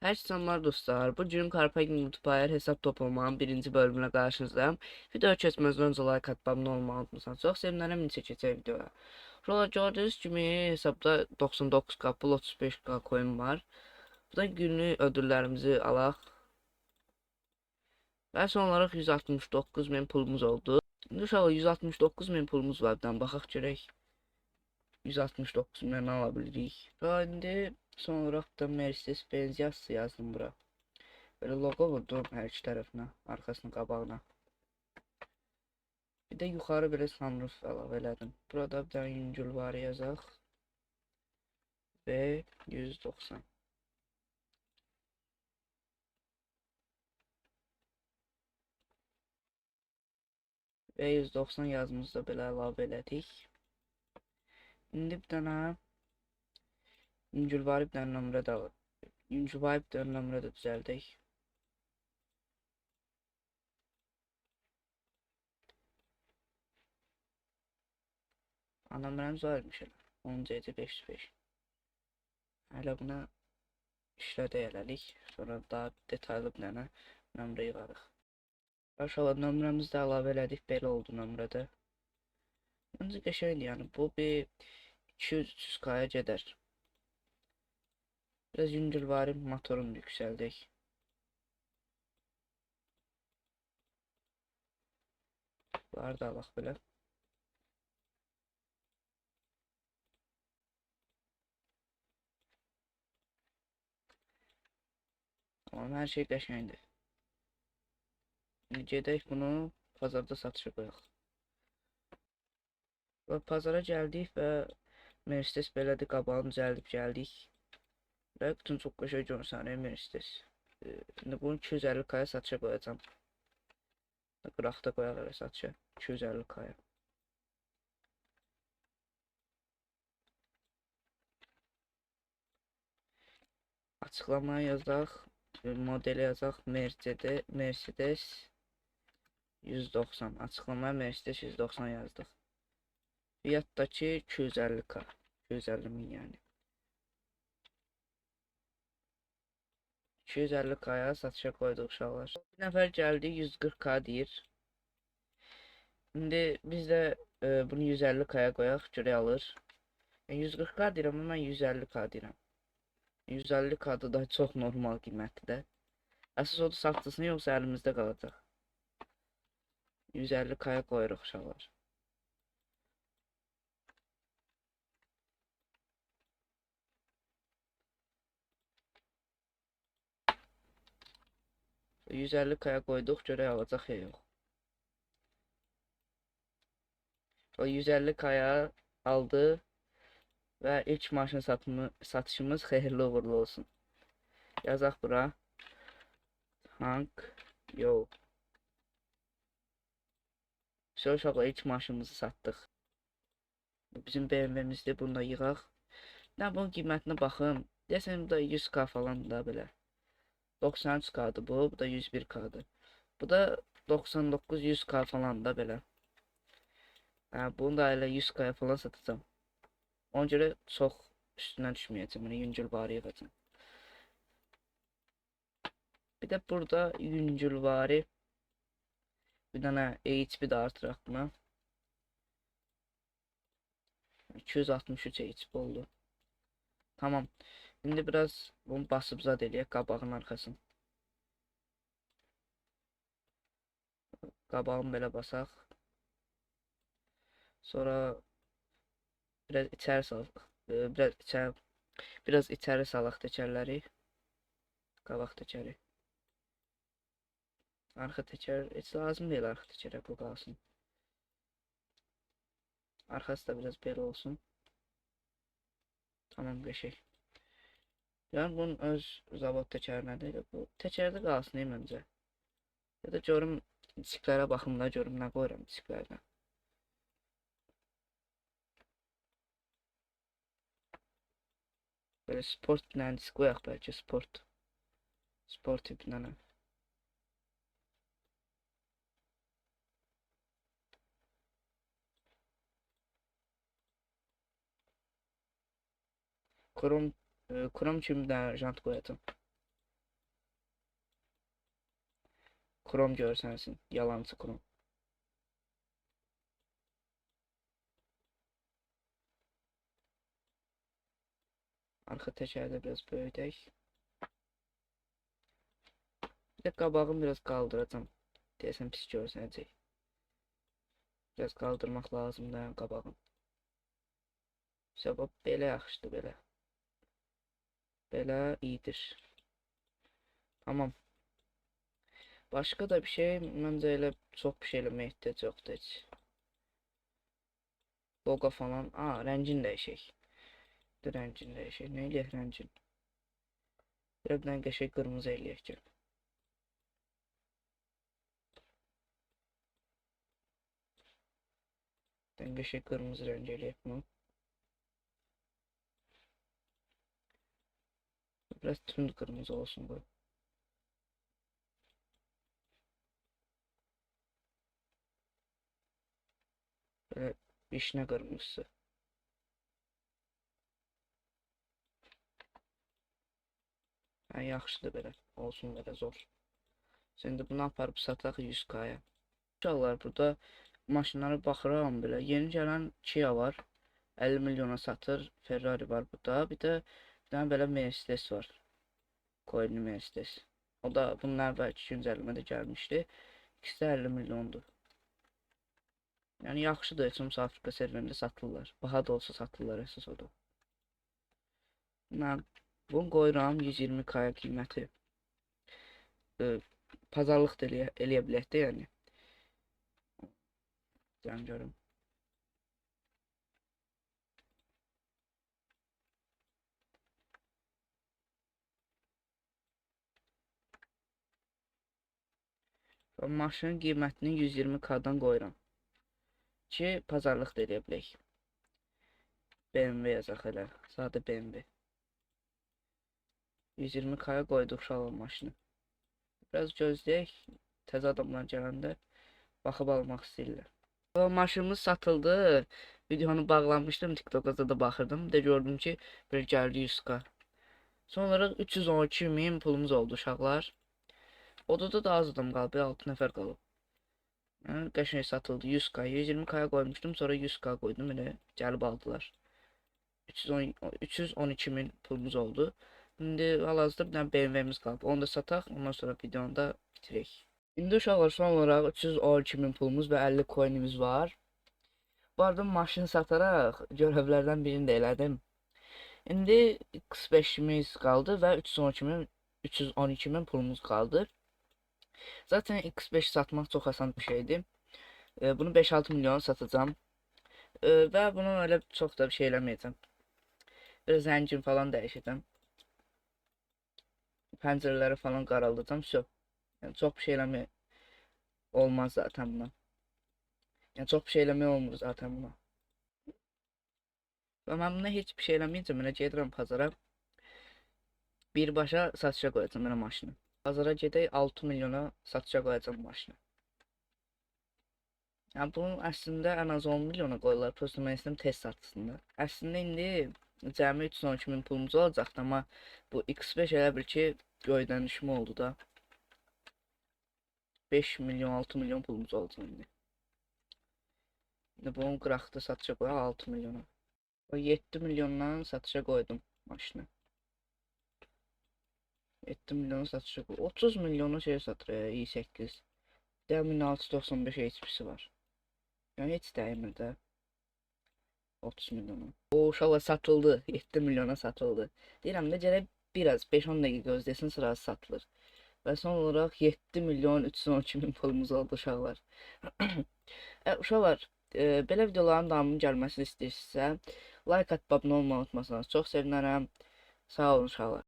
Hər selamlar dostlar. Bu gün Carpacking Multiplayer hesab toplamanın birinci bölümünə qarşınızdayım. Video keçməzdən öncə like atıb abunə olmağı unutmasanız çox sevinərəm. İndi keçək videoya. Şurada gördüyünüz kimi hesabda 99k pul, 35k coin var. Bu da günlük ödüllərimizi alaq. Və son olaraq 169 min pulumuz oldu. İndi uşaqlar 169 min pulumuz var. Bir dənə baxaq görək. 169 min nə ala bilirik. Və indi son olaraq da Mercedes-Benz yazısı yazdım bura. Belə loqo vurdum hər iki tərəfinə, arxasına, qabağına. Bir də yuxarı belə sunroof əlavə elədim. Burada bir dənə yüngülvari yazaq. Və 190. Və 190 yazımızı da belə əlavə elədik. İndi bir dənə yüngülvari bir dənə nömrə də alır. Yüngülvari bir dənə nömrə də düzəldək. Nömrəmiz var imiş elə. 10 C C 505. Hələ buna işlədək hələlik. Sonra daha detaylı bir dənə nömrə yığarıq. Aşağıda nömrəmizi də əlavə elədik. Belə oldu nömrədə. Məncə qəşəngdir, bu bir 200-300 K-ya gedər. Biraz yüngülvari motorunu yüksəldək. Bunları da alaq belə. Tamam, hər şey qəşəngdir. İndi gedək bunu pazarda satışa qoyaq. Və pazara gəldik və Mercedes belədir, qabağını düzəldib gəldik. Və bütün çox qəşəng görünür Mercedes. İndi bunu 250 K-ya satışa qoyacağam. Qıraqda qoyaq elə satışa. 250 K-ya. Açıqlamaya yazaq. Modeli yazaq. Mercedes 190. Açıqlamaya Mercedes 190 yazdıq. Fiyatdakı 250 K. 250 min yəni. 250 K-ya satışa qoyduq uşaqlar. Bir nəfər gəldi 140 K deyir. İndi biz də bunu 150 K-ya qoyaq, görək alır. 140 K deyirəm, amma mən 150 K deyirəm. 150 K-da da çox normal qiymətdir də. Əsas odur satıcısını, yoxsa əlimizdə qalacaq. 150 K-ya qoyuruq uşaqlar. 150 K-ya qoyduq, görək alacaq ya yox. O 150 K-ya aldı və ilk maşın satışımız xeyirli uğurlu olsun. Yazaq bura. Tank yo. Sonra uşaqlar ilk maşınımızı satdıq. Bu bizim B M W-mizdir, bunu da yığaq. Nə bunun qiymətinə baxım. Deyəsən bu da 100 K falan da belə. 93 K-dır bu, bu da 101 K-dır. Bu da 99-100 K falan da belə. Bunu da elə 100 K-ya falan satacağam. Ona görə çox üstündən düşməyəcəm, yüngülvari yığacağam. Bir də burada yüngülvari bir dənə HP də artıraq buna. 263 HP oldu. Tamam. İndi biraz bunu basıb zad eləyək qabağın arxasını. Qabağını belə basaq. Sonra biraz içəri salaq. Biraz içəri salaq təkərləri. Qabaq təkəri. Arxa təkər heç lazım deyil, arxa təkərə bu qalsın. Arxası da biraz belə olsun. Tamam, qəşəng. Bunun öz zavod təkəri nədir? Bu təkərdə qalsın, ey məncə. Ya da görüm disklərə baxım da, görüm nə qoyuram disklərə. Belə sport bir dənə disk qoyaq bəlkə, sport. Sport tipi dənə. Krom kimi bir dənə jant qoyacam. Krom görsənsin. Yalançı krom. Arxa təkəri də biraz böyüdək. Bir də qabağını biraz qaldıracam. Deyəsən pis görsənəcək. Biraz qaldırmaq lazımdır yəni qabağını. Səbəb belə yaxşıdır belə. Belə iyidir. Tamam. Başqa da bir şey, məncə elə çox bir şey eləməyə ehtiyac yoxdur heç. Logo falan. Rəngini dəyişək. Rəngini dəyişək. Nə eləyək rəngin? Bir dənə qəşəng qırmızı eləyək ki. Bir qəşəng qırmızı rəng eləyək bunu. Biraz tünd qırmızı olsun bu. Belə vişnə qırmızısı. Hə, yaxşıdır belə. Olsun belə zor. Şimdi bunu aparıb sataq 100k-ya. Uşaqlar, burada maşınlara baxıram belə. Yeni gələn Kia var. 50 milyona satır. Ferrari var burada. Bir də bir dənə belə Mercedes var. Coinli Mercedes. O da bundan əvvəlki güncəlləmə də gəlmişdi. İkisi də 50 milyondur. Yəni yaxşıdır, heç olmasa Afrika serverində satırlar. Baha da olsa satırlar əsas odur. Mən bunu qoyuram 120k-ya qiyməti. Pazarlıq da eləyə bilək də yəni. Gəlin görüm. Maşının qiymətini 120k-dan qoyuram ki, pazarlıq da eləyə bilək. BMW yazaq elə. Sadə BMW. 120k-ya qoyduq uşaqlar maşını. Biraz gözləyək. Təzə adamlar gələndə baxıb almaq istəyirlər. Maşınımız satıldı. Videonu bağlamışdım. TikTok-a da baxırdım. Bir də gördüm ki, bir gəldi 100k. Son olaraq 312 min pulumuz oldu uşaqlar. Odada da az adam qalıb. 6 nəfər qalıb. Yəni qəşəng satıldı. 100k. 120k-ya qoymuşdum. Sonra 100k qoydum. Elə gəlib aldılar. 312 min pulumuz oldu. İndi hal-hazırda bir dənə BMW-miz qalıb. Onu da sataq. Ondan sonra videonu da bitirək. İndi uşaqlar son olaraq 312 min pulumuz və 50 coinimiz var. Bu arada maşını sataraq görevlərdən birini də elədim. İndi X5-imiz qaldı və 312 min pulumuz qaldı. Zaten X5 satmaq çox asan bir şeydir. Bunu 5-6 milyona satacağam. Və bunu elə çox da bir şey eləməyəcəm. Biraz rəngini falan dəyişəcəm. Pəncərələri falan qaraldacam. Yəni çox bir şey eləmək olmaz zaten buna. Yəni çox bir şey eləmək olmur zaten buna. Və mən buna heç bir şey eləməyəcəm. Elə gedirəm pazara. Birbaşa satışa qoyacağam belə maşını. Pazara gedək 6 milyona satışa qoyacağam maşını. Yəni bunun əslində ən az 10 milyona qoyurlar. Prosto mən istəyirəm tez satılsınlar. Əslində indi cəmi 312 min pulumuz olacaqdı, amma bu X5 elə bil ki göydən düşmə oldu da. 5 milyon 6 milyon pulumuz olacaq indi. İndi bunun qıraqda satışa qoyaq 6 milyona. O 7 milyondan satışa qoydum maşını. 7 milyonu satışa qoydum. 30 milyonu şey satır, i8. Bir də 1695 HP-si var. Yəni heç dəymir də. 30 milyona. O uşaqlar satıldı. 7 milyona satıldı. Deyirəm də gərək biraz 5-10 dəqiqə gözləsin, sırası satılır. Və son olaraq 7 milyon 312 min pulumuz oldu uşaqlar. Uşaqlar, belə videoların davamının gəlməsini istəyirsinizsə, like atıb abunə olmağı unutmasanız çox sevinərəm. Sağ olun uşaqlar.